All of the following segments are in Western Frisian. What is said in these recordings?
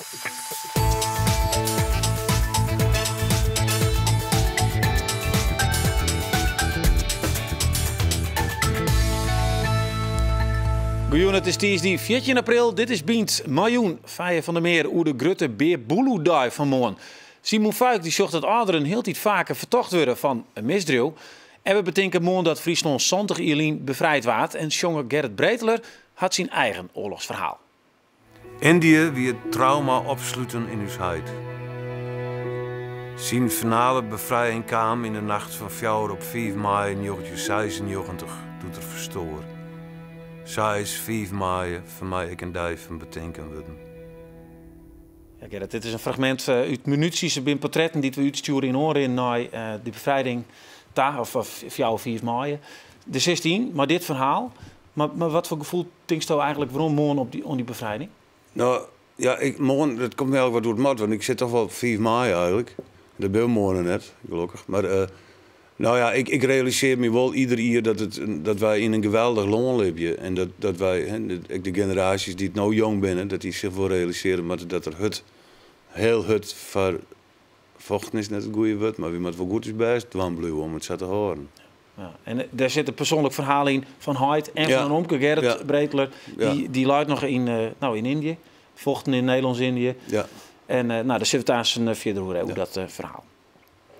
Goejûn, it is tiisdei 14 april. Dit is Bynt mei jûn Feie van der Meer oer de grutte Bear Boeloe-dei fan moarn. Simon Vuyk dy sjocht dat âlderen hieltyd faker fertocht wurde fan in misdriuw. En we betinke moarn dat Fryslân 70 jier lyn befrijd waard en sjonger Gerrit Breteler hat syn eigen oarlochsferhaal. Yndië wie it trauma opsluten yn ús heit. Syn finale befrijing kaam yn de nacht fan fjouwer op fiif maaie 1996, doe't er ferstoar. Sa is fiif maaie foar my ek in dei fan betinken wurden. Ja, Gerrit, dit is in fragmint út Munities. It binne portretten dy't we útstjoere yn oanrin nei de befrijding ta, of fjouwer, fiif maaie. Dêr sitst yn mei dit ferhaal. Mar, mar wat foar gefoel tinksto eigentlik werom moarn op dy, oan dy befrijding? No, ja, ik, moarn, dat komt my eigentlik wat oer it mad, want ik sit toch wol op fiif maaie eigentlik. Dat bin we moarn net, gelokkich. Mar, uh, no ja, ik, ik realisearje my wol ieder jier dat, it, dat wy yn in geweldich lân libje. En dat, dat wy, hè, ek de generaasjes dy't no jong binne, dat dy sich wol realisearje moatte dat der hurd, hiel hurd foar fochten is net it goede wurd, mar wy moatte wol goed ús bêst dwaan bliuwe om it sa te hâlden. Ja, en dêr sit in persoanlik ferhaal yn fan heit en fan in omke Gerrit ja. Breteler. Dy, dy leit noch yn, uh, no, yn Indië. Fochten yn Nederlânsk-Indië. Ja. En uh, no, dêr sille we it aanst eh, fierder oer oer dat uh, ferhaal.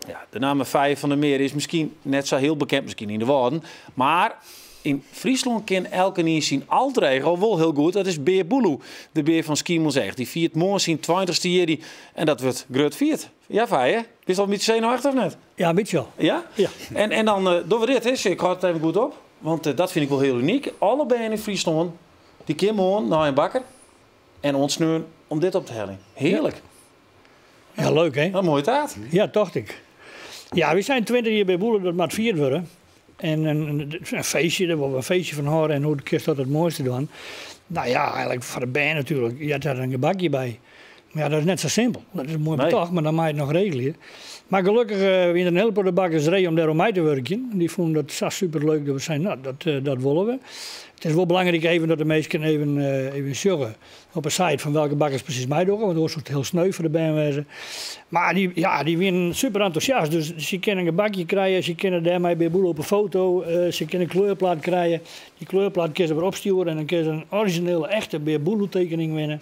Ja, de namme Feie van der Meer is miskien net sa hiel bekend, miskien yn de Wâlden. Mar yn Fryslân kin elkenien syn alter ego wol hiel goed. Dat is Bear Boeloe, de bear fan Skiermûntseach. Dy fiert moarn syn 20ste jierdei en dat wurdt grut fierd. Ja, Feie, bist al in bytsje senuweftich of net? Ja, in bytsje al. Ja? Ja. En, en dan uh, dogge we dit, hè. Ik hâld it even goed op, want uh, dat fyn ik wol hiel unyk. Alle bern yn Fryslân, dy kinne moarn nei in bakker en oant sneon om dit op te heljen. Hearlik. Ja, ja leuk hè? In moaie taart. Ja, tocht ik. Ja, wy seinen 20 jier Bear Boeloe, dat moat fierd wurde. En in, in feestje, dêr wolle we in feestje fan hâlde en hoe kinst dat it moaiste dwaan? No ja, eigentlik foar de bern natuerlik. Je hat der in gebakje by. Mar ja, dat is net sa simpel. Dat is moai betocht, mar dan moat je it noch regelje. Mar gelokkich wiene der in hiele protte bakkers ree om dêr oan mei te wurkjen. Dy fûnen dat sa superleuk dat we seinen, no, dat, dat wolle we. It is wol belangryk even dat de minsken even, even sjogge op de site fan welke bakkers presys meidogge, want oars soe it hiel sneu foar de bern wêze. Mar dy, ja, dy wienen super entûsjast, dus sy kinne in gebakje krije, sy kinne dêrmei Bear Boeloe op 'e foto, sy kinne in kleurplaat krije. Dy kleurplaat kinne se wer opstjoere en dan kinne se in orizjinele, echte Bear Boeloe tekening winne.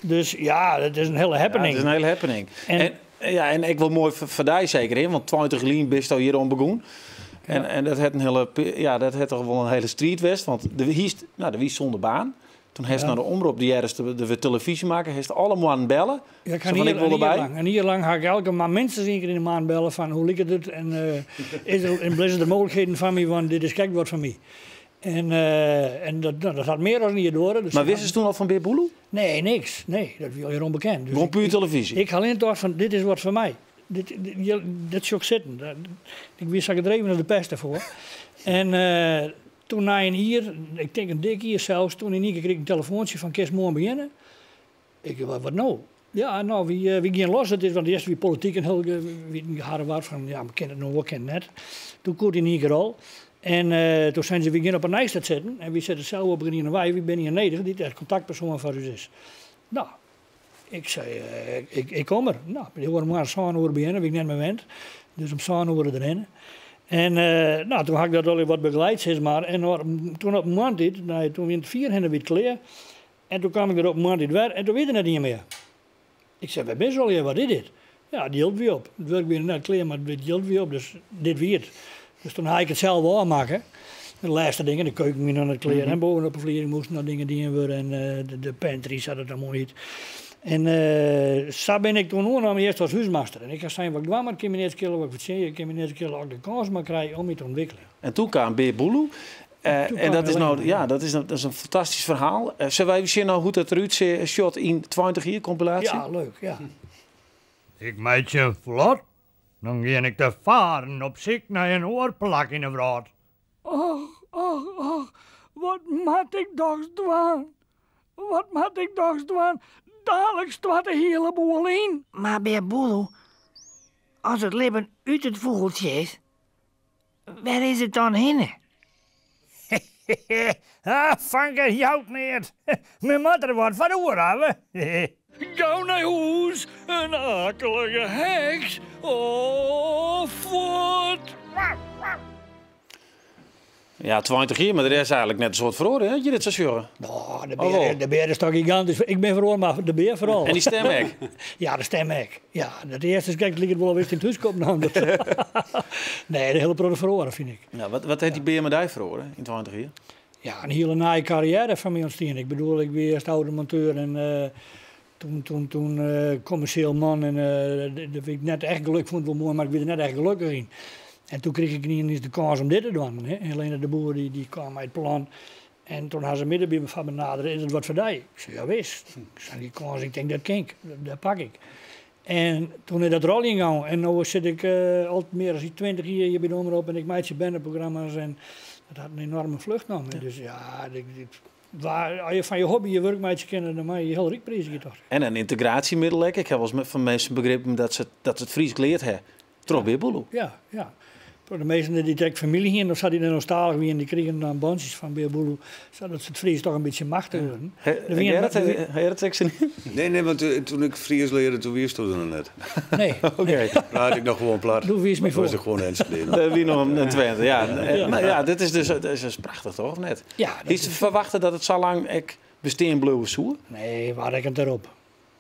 Dus ja, it is in hiele happening. Ja, it is in hiele happening. En, en, ja, en ek wol moai foar dy seker, hè? Want 20 lyn bisto hjir oan begûn. En, ja. en dat hat in hiele, ja, dat hat toch wol in hiele striid west, want do hiest, no, do wiest sûnder baan. Toen hast ja. nei de omrop dy earst de, de televyzje makke, hast alle moannen belle. Ja, ik ha in jier, in jier lang, in jier lang ha ik elke maand minstens ien kear yn de maand belle fan hoe liket it en uh, is der, en blizze der mooglikheden foar my, want dit is krekt wat foar my. En, uh, en dat, no, dat hat mear dan in jier duorre. Dus mar wistest toen al fan Bear Boeloe? Nee, niks. Nee, dat wie allegear ûnbekend. Dus Gewoan puer televyzje? Ik ha allinne tocht fan dit is wat foar my. Dit, dit, dit sjoch ik sitten. Ik wie sa gedreven as de pest derfoar. En uh, toen nei in jier, ik tink in dik jier sels, toen yn ien kear krige ik in telefoantsje fan kinst moarn begjinne? Ik, wat, wat no? Ja, no, wy, wy gean los. It is, want earst wie polityk in hiel wie in geharrewar fan ja, kin it no wol, kin it net. Toen koe it yn ien kear al. En uh, toen seinen se, wy gean op 'e Nijstêd sitten en wy sitte sels op Griene Wei, wy binne ien nedich dy't dêr kontaktpersoan foar ús is. No, ik sei, uh, ik, ik kom der. No, dy oare moarn sân oere begjinne, wie ik net mear wend. Dus om sân oere derhinne. En uh, no, toen ha ik dat al wat begeleid, sis mar. En toen op moarntiid, no, toen wie it fierhinne wie it klear. En toen kaam ik der op moarntiid wer en toen wie der net ien mear. Ik sei, wêr binne se allegear, wat is dit? Ja, it jild wie op. It wurk wie noch net klear, mar it jild wie op, dus dit wie it. Dus toen ha ik it sels ôfmakke. De lêste dingen, de keuken wie noch net klear en bovenop de flier moasten noch dingen dien wurde en de pantry, sa't it dan moai hjit. En sa bin ik toen oannommen earst as húsmaster. En ik ha sein, wat ik dwaan moat, kin my net skille, wat ik fertsjinje, kin my net skille, as ik de kâns mar krij om my te ûntwikkeljen. En toen kaam Bear Boeloe. En dat is no, ja, dat is, dat is in fantastysk ferhaal. Sille wy even sjen no hoe't it derút sjocht yn 20 jier kompilaasje? Ja, leuk, ja. Ik meitsje in flot, dan gean ik te faren op syk nei in oar plak yn 'e wrâld. Och, och, och, wat moat ik dochs dwaan? Wat moat ik dochs dwaan? Daliks stoart de hiele boel yn. Mar Bear Boeloe, as it libben út it fûgeltsje is, Wêr is it dan hinne? Ah, fanke, jout neat. Men moat der wat foar oer hawwe. Gau nei hûs, in akelige heks. Oh, fuort! Ja, 20 jier, mar der is eigenlik net in soad feroare, hè, as je dit sa sjogge. No, de bear, de bear is toch gigantysk. Ik bin feroare, mar de bear foaral. En dy stim ek? Ja, de stim ek. Ja, dat earste is gek, liket wol of wist yn it húske opnaam. Nee, de hiele protte feroare, fyn ik. Ja, wat, wat hat dy bear mei dy feroare yn 20 jier? Ja, in hiele nije karriêre foar my ûntstien. Ik bedoel, ik wie earst automonteur en toen, toen, toen kommersjeel man en dêr wie ik net echt gelokkich. Ik fûn it wol moai, mar ik wie der net echt gelokkich yn. En toen krige ik ynienen de kâns om dit te dwaan. Helene de Boer dy, dy kaam mei it plan en toen ha se my derby foar benadere, is it wat foar dy? Ik sei, ja wis. Ik sei, dy kâns, ik tink dat kin ik, dat pak ik. En toen is dat rôljen gong en no sit ik al mear as 20 jier hjir by de Omrop en ik meitsje berneprogramma's en dat hat in enoarme flucht nommen. Dus ja, waar, as je fan je hobby je wurk meitsje kinne, dan meie je je hiel ryk priizgje, tocht ik. En in yntegraasjemiddel ek. Ik ha wolris fan minsken begrepen dat se dat it Frysk leard ha troch Bear Boeloe. Ja, ja. Troch de minsken dy't ek famylje hienen of sa dy't Nederlânsktalich wienen, dy krigen dan bantsjes fan Bear Boeloe, sadat se it Frysk toch in bytsje machtich wurden. Gerrit, ha je dat ek sjoen? Nee, nee, want toen ik Fries learde, toen wiesto der noch net. Nee. Oké. Praat ik noch gewoan plat. Doe wiest my foar. Was ik gewoan Enschede. Dat wie noch in Twente, ja. Mar ja, dit is dus, dat is dus prachtich toch, of net? Ja. Dat Hiest ferwachte dat it sa lang ek bestean bliuwe soe? Nee, wa rekkent derop?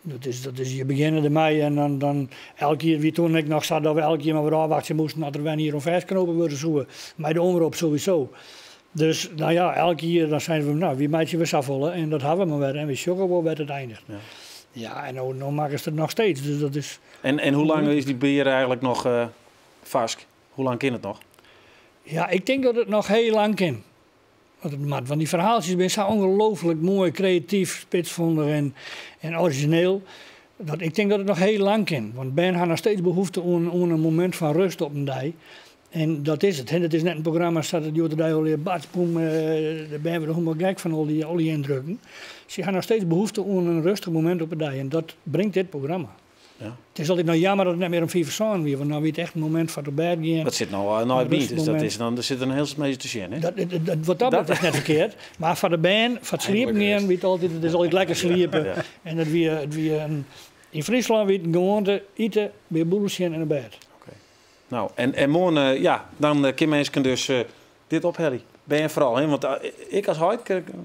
Dat is, dat is, je begjinne dermei en dan, dan elk jier wie toen ek noch sa dat we elk jier mar wer ôfwachtsje moasten oft der wer in jier oan fêstknope wurde soe. Mei de Omrop sowieso. Dus no ja, elk jier dan seine we, no, wy meitsje wer safolle en dat hawwe we mar wer en wy sjogge wol wêr't it einiget. Ja, ja en no, no makkest it noch steeds, dus dat is... En, en hoe lang is dy bear eigenlik noch uh, farsk? Hoe lang kin it noch? Ja, ik tink dat it noch hiel lang kin. Want it moat, want dy ferhaaltsjes binne sa ongelooflik moai, kreatyf, spitsfûndich en, en orizjineel. Dat ik tink dat it noch hiel lang kin. Want bern ha noch steeds behoefte oan, oan in momint fan rêst op in dei. En dat is it. It is net in programma sa't it hjoed-de-dei allegear bats, boem, de bern wurde hielendal gek fan al dy, al dy yndrukken. Se ha noch steeds behoefte oan in rêstich momint op 'e dei en dat bringt dit programma. Ja. It is altyd noch jammer dat it net mear om fiif foar sânen wie, want dan wie it echt in momint foar op bêd gean. Dat sit no nei it bynt, dus dat is dan, der sit in hiel soad minsken te sjen. Hè? Dat, dat, wat dat betreft is net ferkeard. Mar foar de bern, foar it sliepen gean, wie it altyd, it is altyd lekker sliepe. Ja. En it wie, it wie in, yn Fryslân wie it in gewoante, ite, Bear Boeloe sjen en op bêd. Oké. No, en, en moarn, eh, ja, dan eh, kin minsken dus eh, dit ophelje. Bern foaral, hè? Want ik as heit,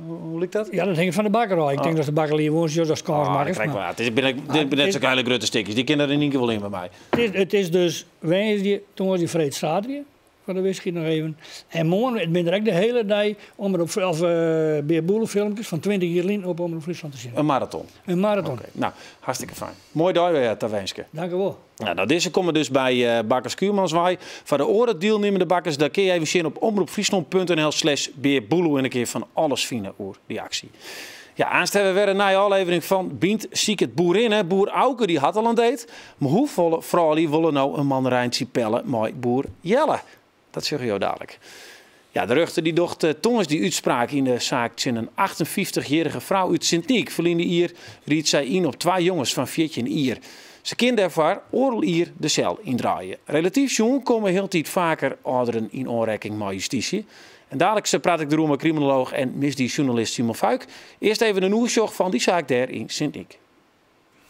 hoe liket dat? Ja, dat hinget fan de bakker ôf. Ik tink dat de bakker leaver woansdei as datst kâns Ah, makkest. krekt mar- waar. It is, binne, dit binne net sokke hiele grutte stikjes. Dy kinne der yn ien kear wol yn by my. It is, it is dus woansdei, tongersdei, freed, saterdei. Foar de wissichheid noch even. En moarn it binne der ek de hiele dei Omrop, of Bear Boeloe filmkes fan 20 jier lyn op Omrop Fryslân te sjen. In maraton. In maraton. Oké. No, hartstikke fijn. Moai dei wer tawinske. Dank u wol. Nou, nou, dizze komme dus by uh, Bakker Schuurmans wei. Foar de oare dielnimmende bakkers, daar kun je even sjen op omroepfriesland.nl slash bearboeloe en dan kun je fan alles fine oer dy aksje. Ja, aanst hawwe we wer in nije ôflevering fan Bynt siket boerinne. Boer Auke dy hat al in date. Mar hoefolle froulju wolle no in mandarijntsje pelle mei boer Jelle? Dat sjogge jo dadelijk. Ja, de rjochter dy docht eh, tongersdei útspraak yn de saak tsjin in 58-jierrige frou út Sint Nyk. Ferline jier ried sy yn op twa jonges fan 14 jier. Se kin dêrfoar oardel jier de sel yndraaie. Relatyf sjoen komme hieltyd faker âlderen yn oanrekking mei justysje. En daliks praat ik deroer mei kriminolooch en misdiesjoernalist Simon Vuyk. Earst even in oersjoch fan dy saak dêr yn Sint Nyk.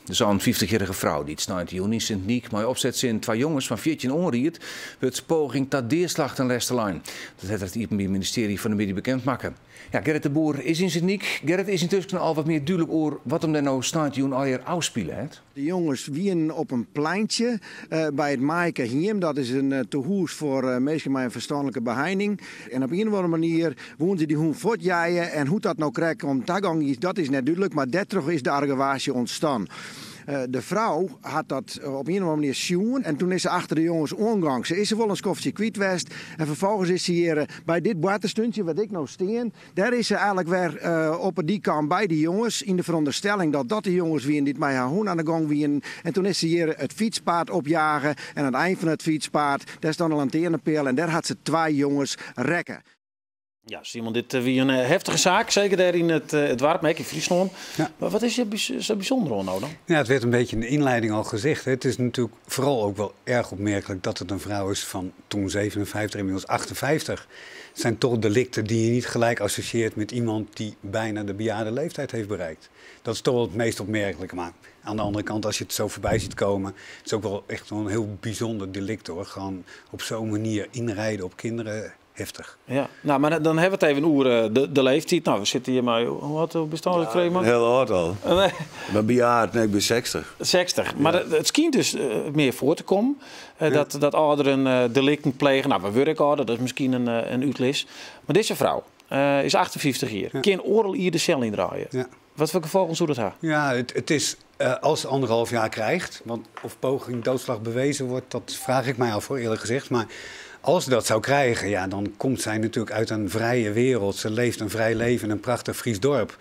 De 57-jierrige frou dy't sneintejûn yn Sint Nyk mei opsetsin twa jonges fan 14 oanried, wurdt poging ta deaslach ten lêste lein. Dat hat it Iepenbier Ministearje fan 'e middei bekend makke. Ja, Gerrit de Boer is yn Sint Nyk. Gerrit, is yntusken al wat mear dúdlik oer wat him dêr no sneintejûn allegear ôfspile hat? De jonges wienen op in pleintsje by it Maaikehiem. Dat is in tehûs foar minsken mei in ferstanlike beheining. En op ien of oare manier woenen se dy hûn fuortjeie. En hoe't dat no krekt om ta gong is, dat is net dúdlik. Mar dêrtroch is de argewaasje ûntstien. De frou hat dat op ien of oare manier sjoen en toen is se achter de jonges oangong. Se is se wol in skoftsje kwyt west en ferfolgens is se hjir by dit boarterstúntsje wêr't ik no stean. Dêr is se eigenlik wer op 'e die kaam by de jonges yn de ferûnderstelling dat dat de jonges wienen dy't mei har hûn aan de gong wienen. En toen is se hjir it fytspaad opjage en oan it ein fan it fytspaad dêr stiet in lantearnepeal en dêr hat se twa jonges rekke. Ja, Simon, dit wie in heftige saak, seker dêr yn it doarp, mar ek yn Fryslân. Ja. Mar wat is hjir sa bysûnder oan no dan? Ja, het werd een beetje in de inleiding al gezegd. Hè. Het is natuurlijk vooral ook wel erg opmerkelijk dat het een vrouw is van toen 57, inmiddels 58. Het zijn toch delicten die je niet gelijk associeert met iemand die bijna de bejaarde leeftijd heeft bereikt. Dat is toch wel het meest opmerkelijke. Maar aan de andere kant, als je het zo voorbij ziet komen, het is ook wel echt wel een heel bijzonder delict hoor. Gewoon op zo'n manier inrijden op kinderen. Heftig. Ja, nou, maar dan hebben we het even oer de leeftijd. Nou, we zitten hier maar. Hoe oud bestaan we, Kremer? Heel oud al. Nee. Ik ben bejaard, nee, ik ben 60. 60. Maar het schijnt dus meer voor te komen. Dat ouderen delicten plegen. Nou, we werken ouder, dat is misschien een uitlis. Maar deze vrouw is 58 jaar. Kan oorlog hier de cel indraaien. Wat voor gevolgen zou dat hebben? Ja, het is als ze anderhalf jaar krijgt, want of poging doodslag bewezen wordt, dat vraag ik mij af hoor, eerlijk gezegd. Maar als ze dat zou krijgen, ja, dan komt zij natuurlijk uit een vrije wereld. Ze leeft een vrij leven in een prachtig Fries dorp.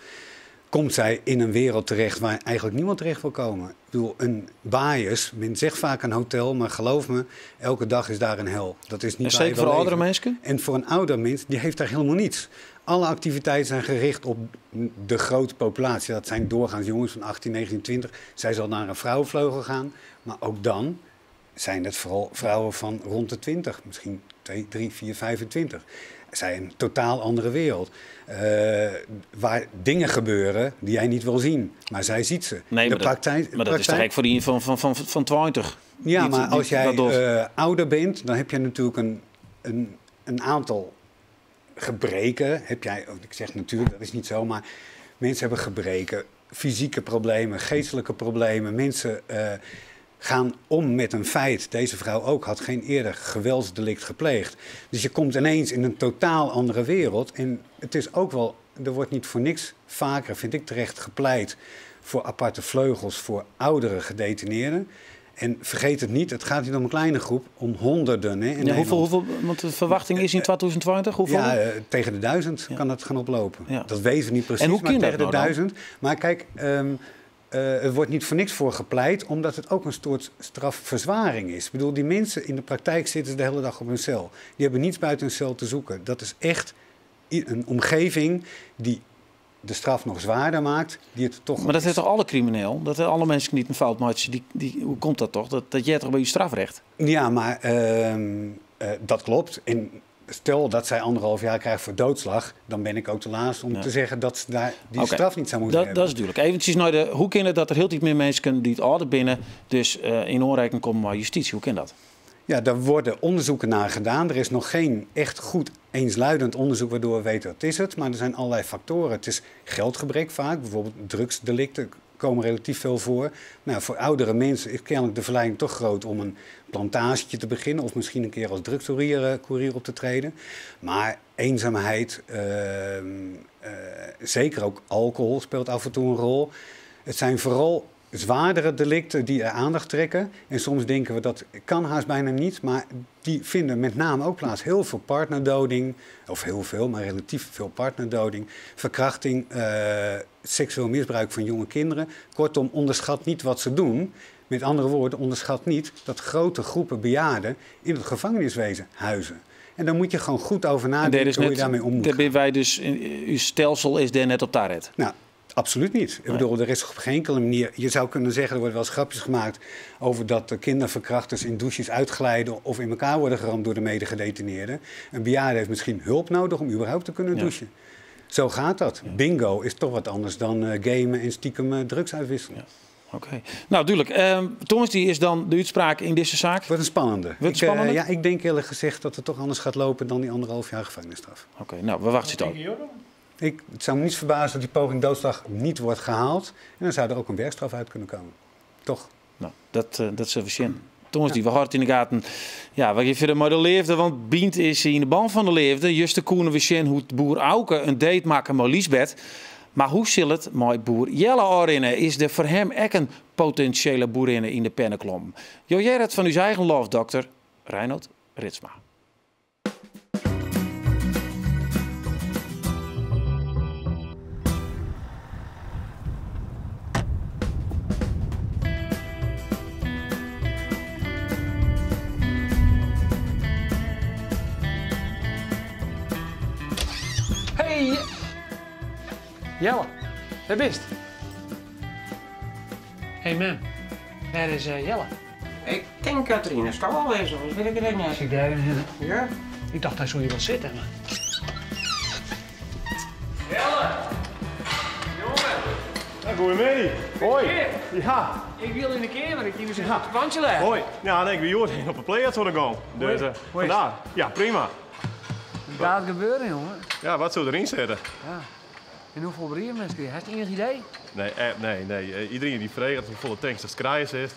Komt zij in een wereld terecht waar eigenlijk niemand terecht wil komen. Ik bedoel, een baaiers, men zegt vaak een hotel, maar geloof me, elke dag is daar een hel. Dat is niet En waar je zeker wil voor oudere leven. mensen? En voor een ouder mens, die heeft daar helemaal niets. Alle activiteiten zijn gericht op de grote populatie. Dat zijn doorgaans jongens van 18, 19, 20. Zij zal naar een vrouwenvleugel gaan, maar ook dan zijn het vooral vrouwen van rond de 20, misschien 2, 3, 4, 25. Zij een totaal andere wereld. Waar dingen gebeuren die jij niet wil zien. Maar zij ziet ze. Nee, De maar dat is toch praktijk gek voor die van 20? Ja, maar als jij, dat doet. ouder bent, dan heb je natuurlijk een aantal gebreken. Heb jij, oh, ik zeg natuurlijk, dat is niet zo, maar mensen hebben gebreken. Fysieke problemen, geestelijke problemen. Mensen gaan om met een feit. Deze vrouw ook had geen eerder geweldsdelict gepleegd. Dus je komt ineens in een totaal andere wereld. En het is ook wel, er wordt niet voor niks vaker, vind ik terecht, gepleit voor aparte vleugels voor oudere gedetineerden. En vergeet het niet, het gaat niet om een kleine groep, om honderden. Hè, in Ja, Nederland. hoeveel, want de verwachting is in 2020? Hoeveel? Ja, tegen de 1000 kan dat gaan oplopen. Dat weten we niet precies, En hoe maar kan dat tegen de nou dan? 1000. Maar er wordt niet voor niks voor gepleit, omdat het ook een soort strafverzwaring is. Die mensen in de praktijk zitten de hele dag op hun cel. Die hebben niets buiten hun cel te zoeken. Dat is echt een omgeving die de straf nog zwaarder maakt, die het toch Maar dat is. heeft toch alle crimineel? Dat alle mensen niet een fout maken, hoe komt dat toch? Dat jij toch bij je strafrecht? Ja, maar dat klopt. En stel dat zij anderhalf jaar krijgt voor doodslag, dan ben ik ook de laatste om te zeggen dat ze daar die straf niet zou moeten hebben. Dat is duidelijk. Eventjes naar de, hoe kan het dat er heel iets meer mensen kunnen die het ouder binnen, dus in aanraking komen met justitie? Hoe kan dat? Ja, daar worden onderzoeken naar gedaan. Er is nog geen echt goed eensluidend onderzoek waardoor we weten dat is het. Maar er zijn allerlei factoren. Het is geldgebrek vaak. Bijvoorbeeld drugsdelicten komen relatief veel voor. Voor oudere mensen is kennelijk de verleiding toch groot om een plantagetje te beginnen of misschien een keer als drugscourier op te treden. Maar eenzaamheid, zeker ook alcohol speelt af en toe een rol. Het zijn vooral zwaardere delicten die er aandacht trekken. En soms denken we dat kan haast bijna niet, maar die vinden met name ook plaats. Heel veel partnerdoding, of heel veel, maar relatief veel partnerdoding, verkrachting, seksueel misbruik van jonge kinderen. Kortom, onderschat niet wat ze doen. Met andere woorden, onderschat niet dat grote groepen bejaarden in het gevangeniswezen huizen. En daar moet je gewoon goed over En daar nadenken is hoe je net daarmee om moet daar gaan. ben wij dus, uw stelsel is daar net op daar het. Nou, absoluut niet. Er is op geen enkele manier... Je zou kunnen zeggen, er worden wel eens grapjes gemaakt over dat de kinderverkrachters in douches uitglijden of in elkaar worden geramd door de medegedetineerden. Een bejaarde heeft misschien hulp nodig om überhaupt te kunnen douchen. Zo gaat dat. Bingo is toch wat anders dan gamen en stiekem drugs uitwisselen. Oké. Nou, duidelijk. Thomas, die is dan de uitspraak in deze zaak. Wordt een spannende. Wordt een Ik spannende? denk eerlijk gezegd dat het toch anders gaat lopen dan die anderhalf jaar gevangenisstraf. Oké, we wachten het ook. Het zou me niet verbazen dat die poging doodslag niet wordt gehaald. En dan zou er ook een werkstraf uit kunnen komen. Toch? Nou, dat is sufficiënt. Thomas, die we hard in de gaten. Ja, we geven maar de leefde, want Bient is in de band van de leefde. Juste koenen we zien hoe het boer Auke een date maken met Liesbeth. Maar hoe zal het met boer Jelle Orinne? Is er voor hem ook een potentiële boerinne in de pennenklom? Jo, jij het van uw eigen love doctor, Reinoud Ritsma. Jelle, wêr bist? Hé mem, wêr is Jelle? Ik tink dat er yn 'e stâl is, oars wit ik it ek net. Sil ik dêr even hinne? Ja. Ik tocht hy soe hjir wol sitte, mar. Jelle! Jonge! Ja, goeiemiddei. Hoi. Ja. Ik wie al yn de keamer, ik hie dus in kwantsje lêzen. Hoi. Ja, nee, ik wie hjoed op 'e pleats oan 'e gong. Dus vandaar. Ja, prima. Wat gaat gebeuren, jongen? Ja, wat soe deryn sitte? Ja. En hoefolle brieven hast krigen? Hast ienich idee? Nee, nee, nee. Iedereen die freget hoefolle tinkst datst krije silst.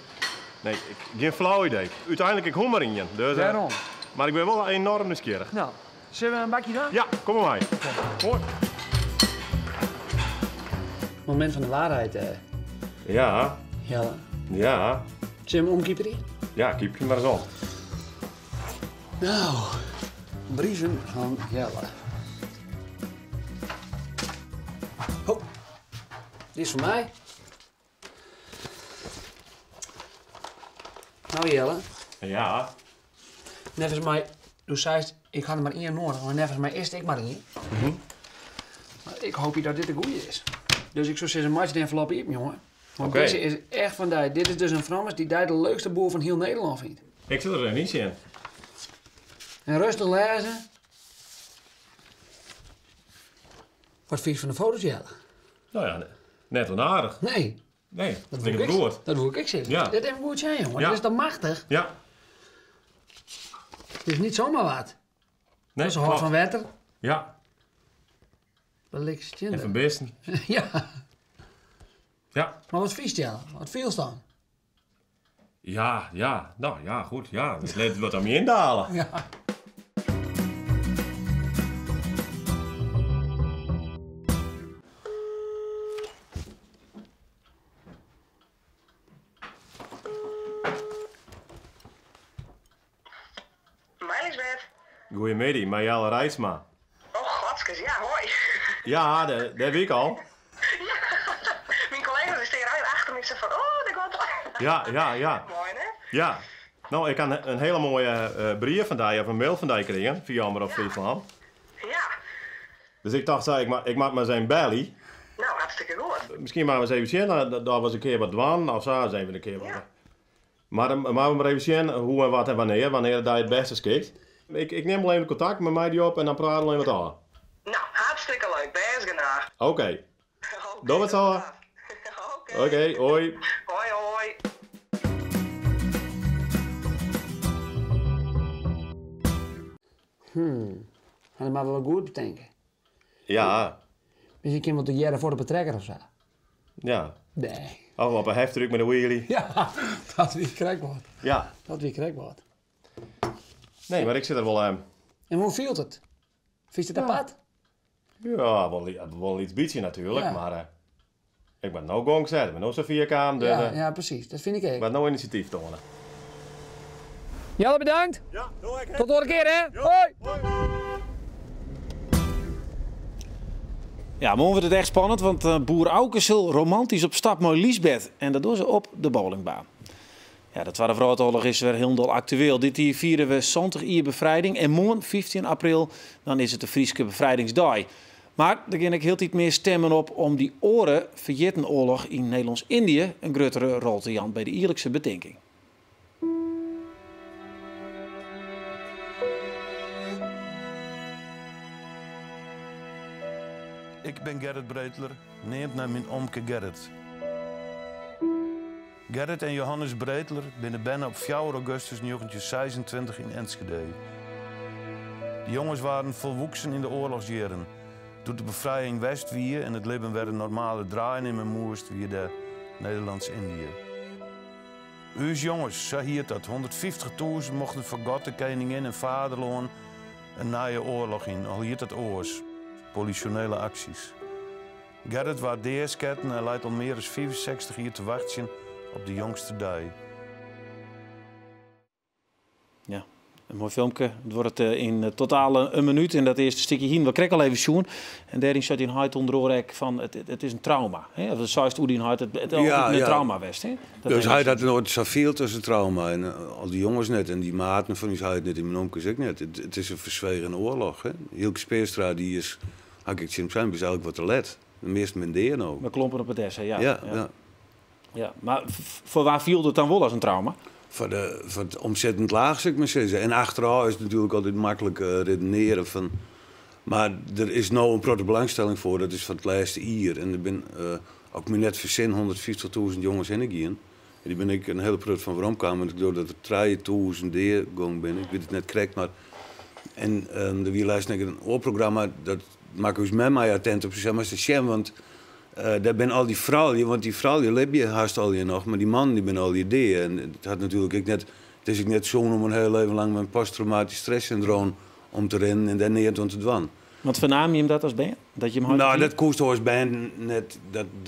Nee, ik, gjin flau idee. Uteinlik ik hoech mar ien. Dus, Wêrom? Mar ik bin wol enoarm nijsgjirrich. No, sille we in bakje dwaan? Ja, kom mar mei. Hoi. Moment van de waarheid, Ja. Jelle. Ja. Sille we 'm omkiperje? Ja, kypje mar ris om. No, brieven fan Jelle. Ho, dit is foar my. No Jelle. Ja. Neffens my, do seist, ik ha der mar ien noadich, mar neffens my is it ek mar ien. Mar ik hoopje dat dit de goeie is. Dus ik soe sizze, meitsje de envelop iepen, jonge. Want Oké. dizze is echt fan dy. Dit is dus in frommes dy't dy de leukste boer fan hiel Nederlân fynt. Ik sil der even yn sjen. En rêstich lêze. Wat fynst fan de foto's, Jelle? No ja, net ûnaardich. Nee. Nee, Dat dat woe ik goed. Dat woe ik ek sizze. Ja. Dit even goed sjen, jongen. Ja. Dit is toch machtich? Ja. Dit is niet zomaar wat. Nee, Ze hâldt klopt. fan wetter. Ja. Dat ligt En fan bisten. Ja. Ja. Mar wat fynst, Jelle? Wat fielst dan? Ja, ja. No ja, goed. Ja, dus lit it wat oan my yndale. Ja. Mei Liesbeth. Goeiemiddei, mei Jelle Reitsma. Oh, godskes, ja, hoi. Ja, dêr wie ik al. Myn kollega's dy steane allegear achter my sa fan, oh, dêr giet er. Ja, ja, ja. Moai, hè? Ja. No, ik ha in hiele moaie brief fan dy, of in mail fan dy krigen, fia Omrop Fryslân. Ja. Dus ik tocht, sa, ik moat mar ris even belje. No, hartstikke goed. Miskien moatte we ris even sjen, dat we ris in kear wat dwaan, of sa, ris even in kear wat. Mar dan moatte we mar even sjen hoe en wat en wannear, wannear it dy it bêste skikt. Ik nim wol even kontakt mei dy op en dan prate we even wat ôf. No, hartstikke leuk, bêst genôch. Oké. Dogge we it sa. Oké, hoi. Hoi, hoi. Dat moatte we wol goed betinke. Ja. Miskien kinne we tegearre foar op 'e trekker of sa. Ja. Nee. Of op 'e heftruck mei de wheelie. Ja, dat wie krekt wat. Ja. Dat wie krekt wat. Nee, mar ik sit der wol. En hoe fielt it? Fynst it apart? Ja, wol in lyts bytsje natuerlik, Ja. mar ik moat no gong sette. Ik bin no safier kaam, dus, Ja, ja, presys. Dat fyn ik ek. Ik moat no inisjatyf toane. Jelle, bedankt. Ja, doei ek. Tot oare kear, hè? Hoi! Ja, moarn wurdt it echt spannend, want boer Auke sil romantysk op stap mei Liesbeth. En dat dogge se op de bowlingbaan. Ja, de Twadde Wrâldoarloch is wer hielendal aktueel. Dit jier fiere we 70 jier befrijding. En moarn, 15 april, dan is it de Fryske Befrijdingsdei. Mar der geane ek hieltyd mear stimmen op om dy oare ferjitten oarloch yn Nederlânsk-Yndië in gruttere rol te jaan by de jierlikse betinking. Ik bin Gerrit Breteler, neamd nei myn omke Gerrit. Gerrit en Johannes Breteler binne berne op fjouwer augustus njoggentjinhûndertseisentweintich yn Enschede. De jonges waarden folwoeksen yn de oarlochsjierren. Doe't de befrijing west wie en it libben wer in normale draai nimme moast, wie der Nederlânsk-Yndië. Us jonges, sa hiet dat, hûndertfyftichtûzen mochten foar God, de keningin en faderlân in nije oarloch yn, al hiet dat oars, polisjonele aksjes. Gerrit waard deasketten en leit al mear as fiifensechstich jier te wachtsjen op de jongste dei. Ja, in moai filmke. It duorret yn totaal in minút. En dat earste stikje hiene we krekt al even sjoen. En dêryn seit dyn heit ûnder oare ek fan it is in trauma. Hè? Of seist oer dyn heit, it is altyd in trauma west. Hè? Dat Dus hij hy hat noait sa field as in trauma. En al dy jonges net en dy maten fan ús heit net en myn omkes ek net. It is in ferswegen oarloch. Hè? Hylke Speerstra, dy is, ha ik ek tsjin him sein, bist eigenlik wat te let. De measten binne dea no. Mei klompen op 'e dessa, ja. Ja, ja. Ja, mar foar wa fielde it dan wol as in trauma? Foar, de, foar it omsittend laach, sil ik mar sizze. En achterôf is it natuerlik altyd maklik redenearjen fan. Mar der is no in protte belangstelling foar, dat is fan it lêste jier. En der binne, as ik my net fersin, 150.000 jonges hinne gien. En dy binne ek in hiele protte fan werom kaam. En ik leau dat der 3000 dea gong binne. Ik wit it net krekt, mar. En der wie lêsten ek in oar programma, dat makke ús mem my attent op. Se sei, moatst ris sjen, want dêr binne al dy froulju, want dy froulju libje hast allegear noch, mar dy mannen dy binne allegear dea. En it hat natuerlik ek net, it is ek net sûn om in hiel leven lang mei in posttraumatysk stresssyndroom om te rinnen en dêr neat oan te dwaan. Want fernamen jim dat as bern? Dat jim heit Nou, dat koest as bern net,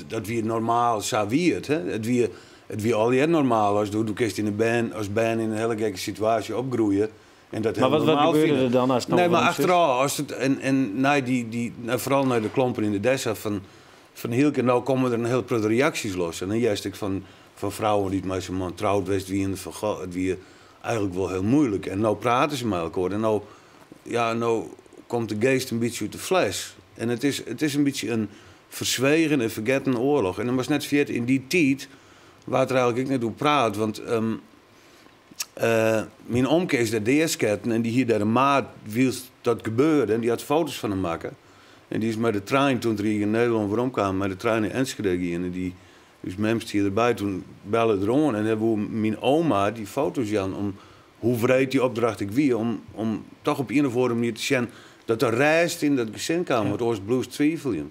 dat wie normaal, sa wie it. Hè. It wie allegear normaal as do kinst yn in bern, as bern yn in hiele gekke situaasje opgroeie en dat Maar hiel wat normaal gebeurde fine. der dan as it no Nee, mar werom sjochst? achterôf, as it, en nei dy, nou, foaral nei de klompen yn de dessa fan Hylke, no komme der in hiel protte reaksjes los. En dan hearst ek fan frouwen dy't mei sa'n man troud west wiene, fan goh, it wie eigenlik wol hiel muoilik. En no prate se mei elkoar en no, ja, no komt de geest in bytsje út de fles. En it is in bytsje in ferswegen en fergetten oarloch. En dan moatst net ferjitte, yn dy tiid waard der eigenlik ek net oer praat, want myn omke is dêr deasketten en dy hie dêr in maat wylst dat gebeurde en dy hat foto's fan him makke. En dy is mei de trein, toen er yn Nederlân weromkaam, mei de trein nei Enschede gien en dy, ús mem stie derby, toen belle er oan en dêr woe myn oma dy foto's jaan om hoe wreed dy opdracht ek wie, om toch op ien of oare manier te sjen dat der rêst yn dat gesin kaam, want oars bliuwst twiveljen.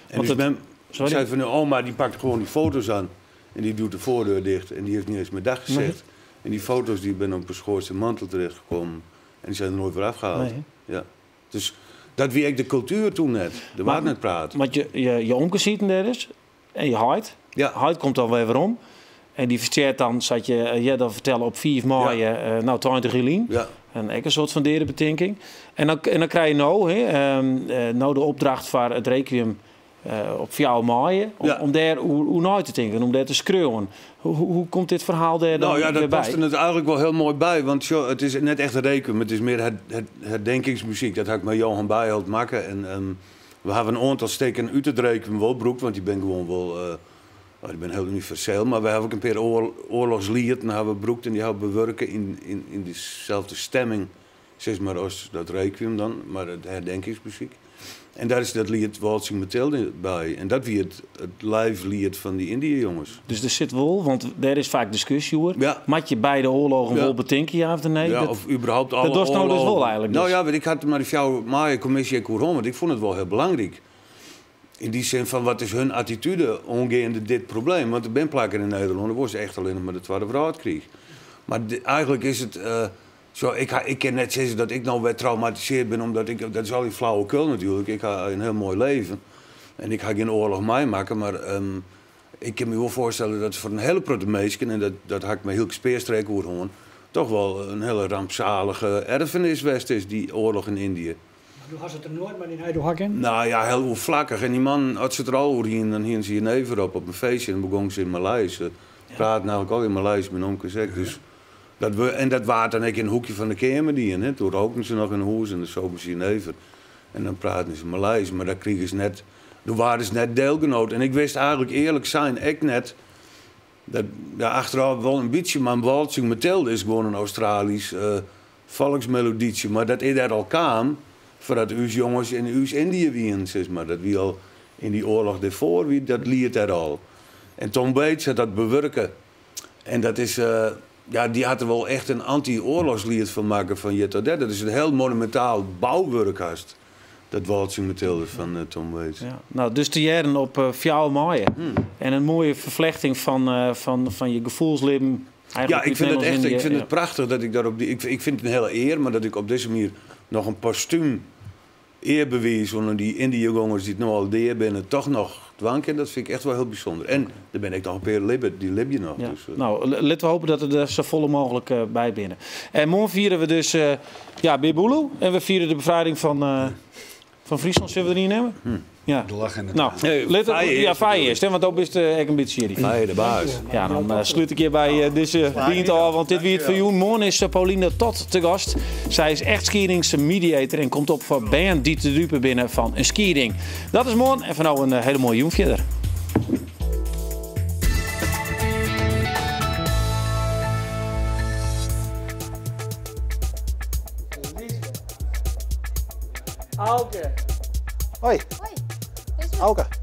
En Want ús mem sorry. sei fan, oma dy pakt gewoan dy foto's oan en dy doet de foardeur dicht en dy heeft niet eens meer dag gezegd. En die foto's die binne op een schoorste mantel terechtgekomen en die zijn er nooit weer afgehaald. Nee, Ja. Dus dat wie ek de kultuer toen net. Der waard net praat. Want je omke sieten dêr dus en je heit. Ja. Heit komt dan wer werom. En dy ferstjert dan, sa't je earder fertelle, op 5 maaie, nou, 20 jier lyn. Ja. En ek in soart fan deadebetinking. En dan krije je no, hè, no de opdracht foar it requiem op 4 maaie, om dêr oer nei te tinken, om dêr te skriuwen. Hoe komt dit ferhaal dêr dan Nou ja, dat wer by? past er eigenlik wol hiel moai by. Want sjoch, it is net echt in requiem, it is mear het herdenkingsmuzyk. Dat ha ik mei Johan Bijhold makke. En we hawwe in oantal stikken út it requiem wol brûkt, want dy binne gewoan wol, nou, dy binne hiel universeel. Mar we hawwe ek in pear oarlochslieten hawwe we brûkt en dy hawwe we bewurke yn dyselde stemming, sis mar, as dat requiem dan, mar it herdenkingsmuzyk. En dêr is dat liet Waltzing Mathilde by. En dat wie it lijfliet fan dy Indië-jonges. Dus der sit wol, want dêr is faak diskusje oer. Ja. Moat je beide oarlogen Ja. wol betinke, ja of nee? Ja, Dat of überhaupt alle dat dochst no dus oarlogen. wol eigenlik. Nou dus. ja, want ik ha it mei de 4 maaie-kommisje ek oer hân, want ik fûn it wol hiel belangryk. Yn dy sin fan wat is hun attitude oangeande dit probleem? Want der binne plakken yn Nederlân, dêr wolle se echt allinnich mar de Twadde Wrâldkriich. Mar eigenlik is it, sa, ik kin net sizze dat ik no wer traumatisearre bin, omdat ik, dat is al dy flauwekul natuerlik. Ik ha in hiel moai leven en ik ha gjin oarloch meimakke, mar ik kin my wol foarstelle dat foar in hiele protte minsken, en dat ha ik mei Hylke Speerstra ek oer hân, toch wol in hiele rampsalige erfenis west is, dy oarloch yn Indië. Mar do hast it der noait mei dyn heit oer ha kinnen? Nou ja, hiel oerflakkich. En dy mannen, as se it der al oer hienen, dan hienen se jenever op in feestje en dan begongen se yn Maleis. Se praten eigenlik al yn Maleis, myn omkes ek. Dus dat we, en dat waard dan ek yn in hoekje fan de keamer dien. Hè. Toen rookten se noch yn hûs en dan sopen se jenever. En dan praten se Maleis, mar dat krigen se net, doe waarden se net deelgenoot. En ik wist eigenlik earlik sein ek net, dat, ja, achterôf wol in bytsje, mar Waltzing Mathilde is gewoan in Australysk folksmelodietsje. Mar dat is dêr al kaam foardat ús jonges yn ús Indië wienen, sis mar. Dat wie al yn dy oarloch dêrfoar, wie dat liet dêr al. En Tom Waits hat dat bewurke. En dat is, ja, dy hat der wol echt in anty-oarlochsliet fan makke fan hjir tot dêr. Dat is in hiel monumintaal bouwurk hast, dat Waltzing Mathilde fan Tom Waits. Ja. Nou, dus te hearren op 4 maaie. En in moaie ferflechting fan je gefoelslibben. Ja, Eigenlik ik út fyn it echt, Nederlânsk-Yndië, ik fyn ja. it prachtich dat ik dêr op dy, ik fyn it in hiele ear, mar dat ik op dizze manier noch in postúm earbewiis oan dy Indiëgongers dy't no al dea binne, toch noch dwaan kin, dat fyn ik echt wol hiel bysûnder. En der binne ek noch in pear libbe, dy libje noch. Ja. Dus. Nou, litte we hoopje dat der safolle mooglik by binne. En moarn fiere we dus ja, Bear Boeloe en we fiere de befrijding fan Fryslân. Sille we deryn nimme? Ja. De lach en de Nou, Nee, lit het, Feie ja, is Feie is, hè, want dan is het ek in bytsje serie. Feie de baas. Ja, dan sluit ik hjir by dizze Bynt ôf, want dit wie it foar jûn. Moarn is Pauline Tot te gast. Sy is echtskiedingsmediator en komt op foar bern dy't de dupe binne fan in skieding. Dat is moarn en foar no in hiele moaie jûn fierder. Auke. Hoi. Auke.